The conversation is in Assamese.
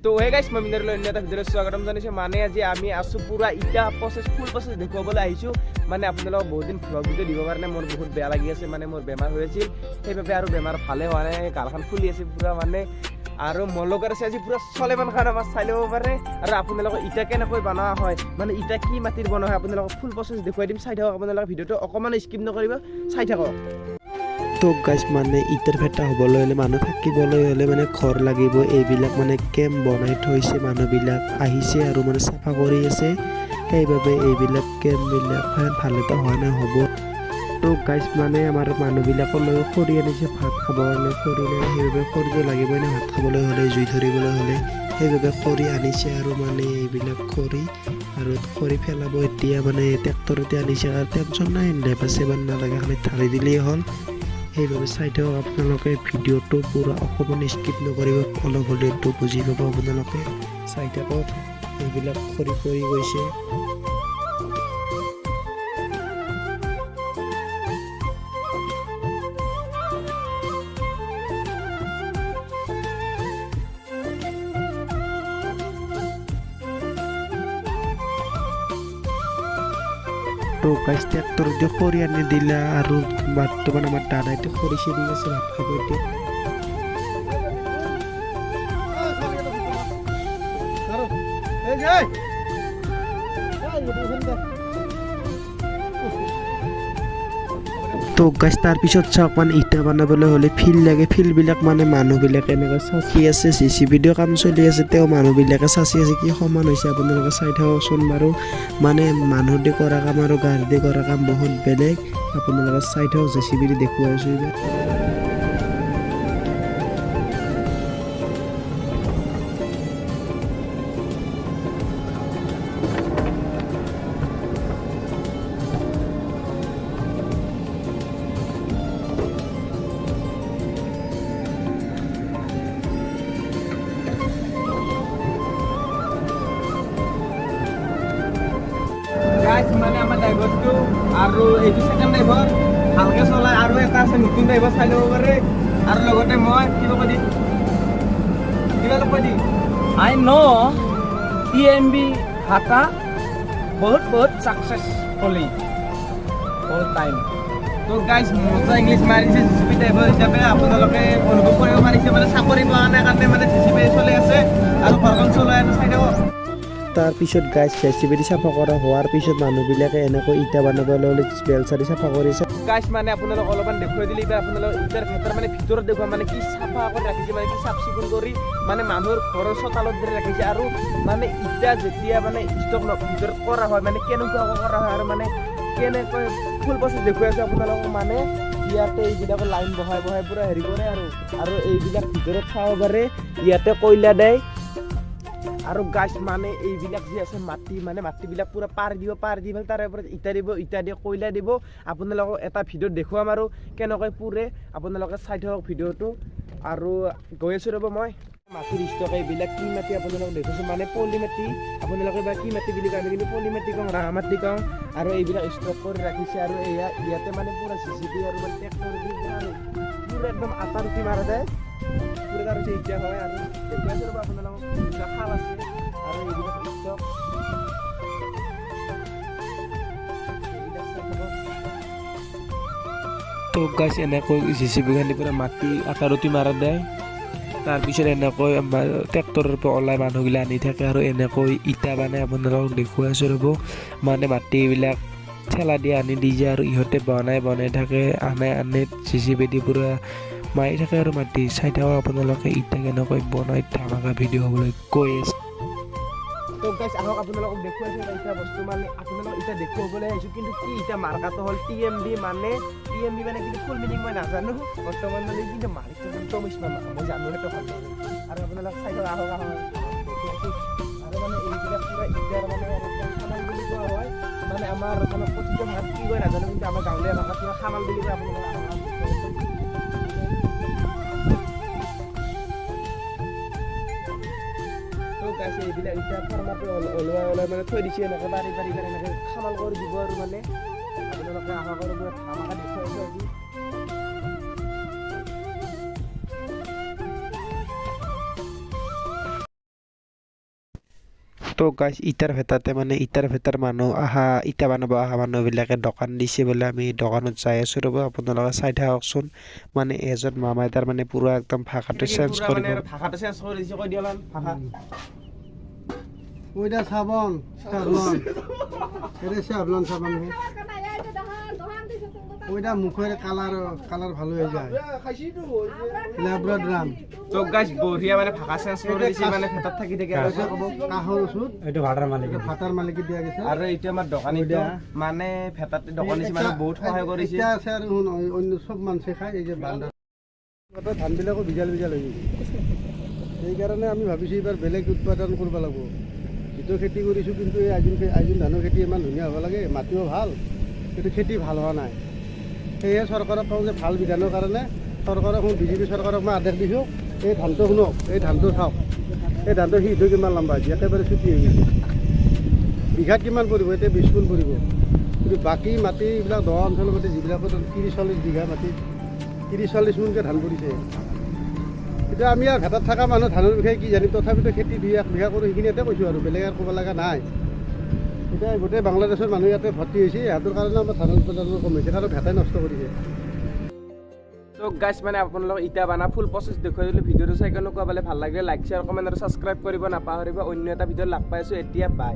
তো হে গাইছ, মই মিনাৰুল, অন্য এটা ভিডিঅ'লৈ স্বাগতম জনাইছোঁ। মানে আজি আমি আছোঁ পূৰা ইটা প্ৰচেছ, ফুল প্ৰচেছ দেখুৱাবলৈ আহিছোঁ। মানে আপোনালোকক বহুত দিন ভ্লগ ভিডিঅ' দিবৰ কাৰণে মোৰ বহুত বেয়া লাগি আছে। মানে মোৰ বেমাৰ হৈ আছিল, সেইবাবে আৰু বেমাৰ ভালে হোৱা নাই, গালখন ফুলি আছে পূৰা। মানে আৰু মোৰ লগত আছে আজি পূৰা চলেমান খান, আমাৰ চাই ল'ব পাৰে। আৰু আপোনালোকক ইটা কেনেকৈ বনোৱা হয়, মানে ইটা কি মাটিৰ বনোৱা হয়, আপোনালোকক ফুল প্ৰচেছ দেখুৱাই দিম। চাই থাকক আপোনালোকে ভিডিঅ'টো, অকণমান স্কিপ নকৰিব, চাই থাকক। তো গাইছ, মানে ইটাৰ ভেটা হ'বলৈ হ'লে, মানুহ থাকিবলৈ হ'লে মানে ঘৰ লাগিব। এইবিলাক মানে কেম্প বনাই থৈছে, মানুহবিলাক আহিছে আৰু মানে চাফা কৰি আছে। সেইবাবে এইবিলাক কেম্পবিলাক ভাল এটা হোৱা নাই হ'ব। তো গাইছ, মানে আমাৰ মানুহবিলাকলৈ খৰি আনিছে ভাত খাবৰ কাৰণে। খৰি নাই, সেইবাবে খৰিটো লাগিবই না ভাত খাবলৈ হ'লে, জুই ধৰিবলৈ হ'লে। সেইবাবে খৰি আনিছে আৰু মানে এইবিলাক খৰি আৰু খৰি ফেলাব এতিয়া। মানে ট্ৰেক্টৰতে আনিছে আৰু টেনশ্যন নাই, লেবাৰ চেবাৰ নালাগে, খালি ঢালি দিলেই হ'ল। সেইবাবে চাই থাকক আপোনালোকে ভিডিঅ'টো পূৰা, অকণমান স্কিপ নকৰিব, অলপ হ'লেতো বুজি পাব আপোনালোকে। চাই থাকক, এইবিলাক খৰি পৰি গৈছে। তো গাইছ, ট্ৰেক্টৰ দি খৰি আনি দিলা আৰু বৰ্তমান আমাৰ দাদাইটো খৰি চিৰি আছে, ভাত খাব এতিয়া। তো গাইছ, তাৰপিছত চাওক, মানে ইটা বনাবলৈ হ'লে ফিল লাগে। ফিলবিলাক মানে মানুহবিলাকে এনেকৈ চাঁচি আছে। জেচিবি দিও কাম চলি আছে, তেওঁ মানুহবিলাকে চাঁচি আছে, কি সমান হৈছে আপোনালোকে চাই থাককচোন বাৰু। মানে মানুহ দি কৰা কাম আৰু গাড়ী দি কৰা কাম বহুত বেলেগ। আপোনালোকে চাই থাকক, জেচিবি দি দেখুৱাই আছোঁ এইবাৰ। গাইছ, মানে আমাৰ ড্ৰাইভাৰটো আৰু এইটো ছেকেণ্ড ড্ৰাইভাৰ ভালকে চলাই আৰু এটা আছে নতুন ড্ৰাইভাৰ, চাই ল'ব পাৰে। আৰু লগতে মই কিবা কৈ দিম, কিবা অলপ কৈ দিম। I know TMB Bhata বহুত বহুত successfully all time. তো গাইছ, মজা ইংলিছ মাৰিছে জেচিবি ড্ৰাইভাৰ হিচাপে। আপোনালোকে অনুভৱ কৰিব পাৰিছে, মানে চাকৰি পোৱা নাই কাৰণে মানে জেচিবি চলি আছে আৰু ঘৰখন চলাই আছে, চাই থাকক। তাৰপিছত গাইছ, জেচিবি দি চাফা কৰা হোৱাৰ পিছত মানুহবিলাকে এনেকৈ ইটা বনাবলৈ হ'লে বেলচা দি চাফা কৰিছে। গাইছ, মানে আপোনালোক অলপমান দেখুৱাই দিলে। এইবাৰ আপোনালোক ইটাৰ ভেটাৰ মানে ভিতৰত দেখুওৱা, মানে কি চাফা কৰি ৰাখিছে, মানে কি চাফ চিকুণ কৰি, মানে মানুহৰ ঘৰৰ চোতালত দৰে ৰাখিছে। আৰু মানে ইটা যেতিয়া মানে ষ্টক ভিতৰত কৰা হয়, মানে কেনেকুৱাকৈ কৰা হয় আৰু মানে কেনেকৈ, ফুল প্ৰচেছ দেখুৱাই আছোঁ আপোনালোকক। মানে ইয়াতে এইবিলাকৰ লাইন বহাই বহাই পূৰা হেৰি কৰে আৰু আৰু এইবিলাক ভিতৰত চাব পাৰে, ইয়াতে কয়লা দেয়। আৰু গাছ, মানে এইবিলাক যি আছে মাটি, মানে মাটিবিলাক পূৰা পাৰ দিব, পাৰ দি পেলাই তাৰে ওপৰত ইটা দিব, ইটা দি কয়লা দিব। আপোনালোকক এটা ভিডিঅ'ত দেখুৱাম আৰু কেনেকৈ পুৰে, আপোনালোকে চাই থাকক ভিডিঅ'টো। আৰু গৈ আছোঁ ৰ'ব মই। মাটিৰ ষ্টক এইবিলাক কি মাটি আপোনালোকক দেখুৱাইছোঁ, মানে পলি মাটি। আপোনালোকে বা কি মাটি বুলি কয়, আমি কিন্তু পলি মাটি কওঁ, ৰাঙা মাটি কওঁ। আৰু এইবিলাক ষ্টক কৰি ৰাখিছে। আৰু এয়া ইয়াতে মানে পূৰা জেচিবি আৰু মানে ট্ৰেক্টৰ দি পূৰা আৰু পূৰা একদম আটা ৰুটি মাৰা যায় পূৰা। তাৰপিছত ইটা হয় আৰু দেখুৱাইছোঁ ৰ'ব আপোনালোকক, এইবিলাক খাল আছে আৰু এইবিলাক ষ্টক, এইবিলাক চাই থাকক। তো গাইছ, এনেকৈ জেচিবিখন দি পূৰা মাটি আটা ৰুটি মাৰা দেয়। তাৰপিছত এনেকৈ ট্ৰেক্টৰৰ পৰা ওলাই মানুহগিলা আনি থাকে আৰু এনেকৈ ইটা বনাই। আপোনালোকক দেখুৱাই আছোঁ ৰ'ব। মানে মাটিবিলাক ঠেলা দি আনি দি যায় আৰু ইহঁতে বনাই বনাই থাকে, আনে আনে জেচিবি দি পূৰা মাৰি থাকে আৰু মাটি। চাই থাকক আপোনালোকে ইটা কেনেকৈ বনাই, ধামাকা ভিডিঅ' হ'বলৈ গৈ আছে। তো গাইছ, আহক, আপোনালোকক দেখুৱাইছোঁ এটা ইটা বস্তু। মানে আপোনালোকক ইটা দেখুৱাবলৈ আহিছোঁ, কিন্তু কি ইটা মাৰ্কাটো হ'ল টিএমবি। মানে টিএমবি মানে কিন্তু ফুল মিনিং মই নাজানো বৰ্তমানলৈ, কিন্তু মালিকটো টম মই জানো, সেইটো ভালদৰে। আৰু আপোনালোক চাই থাকক, আহক আহক, দেখুৱাইছোঁ। আৰু মানে এইবিলাক পূৰা ইটাৰ মানে আৰু খামাল বুলি কোৱা হয়। মানে আমাৰ মানে কথিত ভাষাত কি কয় নাজানো, কিন্তু আমাৰ গাঁৱলীয়া ভাষাত কিবা খামাল বুলি কয়। আপোনালোকে আহক আহক, দেখুৱাইছোঁ। তো গাইছ, এইবিলাক এতিয়া ফৰ্মাটো ওলোৱাই ওলাই মানে থৈ দিছে এনেকৈ পাৰি পাৰি পাৰি এনেকৈ খামাল কৰি দিব। আৰু মানে আপোনালোকে আশা কৰোঁ, পুৰা ধামাকা দেখুৱাইছোঁ আজি। তো গাইজ, ইটাৰ ভেটাতে মানে ইটাৰ ভেটাৰ মানুহ আহা, ইটা বনাব অহা মানুহবিলাকে দোকান দিছে বোলে। আমি দোকানত যাই আছোঁ, ৰ'ব, আপোনালোকে চাই থাককচোন। মানে এজন মামাই তাৰ মানে পূৰা একদম ভাষাটো চেঞ্জ পুৰা কৰিব। মানে আৰু ভাষাটো চেঞ্জ কৰি দিছে, কৈ দিয়া অলপমান ভাষা। ওইটা সাবন স্যাভলন, এটা স্যাভলন সাবান। ওইটা মুখের কালার কালার ভালো হয়ে যায়, ল্যাব্রা ড্রাম। তো গাইজ, বঢ়িয়া, মানে ভাষা চেঞ্জ কৰি দিছে, মানে ভেটাত থাকি থাকি আৰু ক'ব। কাহৰ ওষুধ। এইটো ভাড়াৰ মালিক। এটা ফাটাৰ মালিকে দিয়া গেছে। আৰু এইটো আমাৰ দোকানীটো, মানে ভেটাত দোকান দিছে, মানে বহুত সহায় কৰিছে। এতিয়া আছে আৰু শুন, অন্য চব মানুহে খায়। এই যে বান্দৰ, ধানবিলাকো ভিজাল ভিজাল হৈ গৈছে। সেইকাৰণে আমি ভাবিছোঁ এইবাৰ বেলেগ উৎপাদন কৰিব লাগিব। যিটো খেতি কৰিছোঁ, কিন্তু এই আইজোন আইজোন ধানৰ খেতি ইমান ধুনীয়া হ'ব লাগে, মাটিও ভাল, কিন্তু খেতি ভাল হোৱা নাই। সেয়েহে চৰকাৰক কওঁ যে ভাল বিধানৰ কাৰণে চৰকাৰক, বিজেপি চৰকাৰক মই আদেশ দিছোঁ। এই ধানটো শুনক, এই ধানটো চাওক, এই ধানটো সিটো কিমান লম্বা হৈছে, একেবাৰে চুটি হৈ গৈছে। বিঘাত কিমান পৰিব এতিয়া? 20 মোন পৰিব। কিন্তু বাকী মাটি এইবিলাক দ অঞ্চলৰ মাটি যিবিলাকত 30-40 বিঘা মাটিত 30-40 মোনকৈ ধান পৰিছে। এতিয়া আমি আৰু ভেটাত থকা মানুহ, ধানৰ বিষয়ে কি জানিম? তথাপিতো খেতি 2-1 বিঘা কৰোঁ, সেইখিনিতে কৈছোঁ আৰু বেলেগ আৰু ক'ব লগা নাই। এতিয়া গোটেই বাংলাদেশৰ মানুহ ইয়াতে ভৰ্তি হৈছে। ইহঁতৰ কাৰণে আমাৰ ধানৰ উৎপাদন কম হৈছে, কাৰণ ভেটাই নষ্ট কৰিছে। তো গাইজ, মানে আপোনালোক ইটা বানা ফুল প্ৰচেছ দেখুৱাই দিলোঁ। ভিডিঅ'টো চাই কেনেকুৱা পালে? ভাল লাগিলে লাইক, শ্বেয়াৰ, কমেণ্ট আৰু ছাবস্ক্ৰাইব কৰিব নাপাহৰিব। অন্য এটা ভিডিঅ'ত লগ পাই আছোঁ এতিয়া, বাই।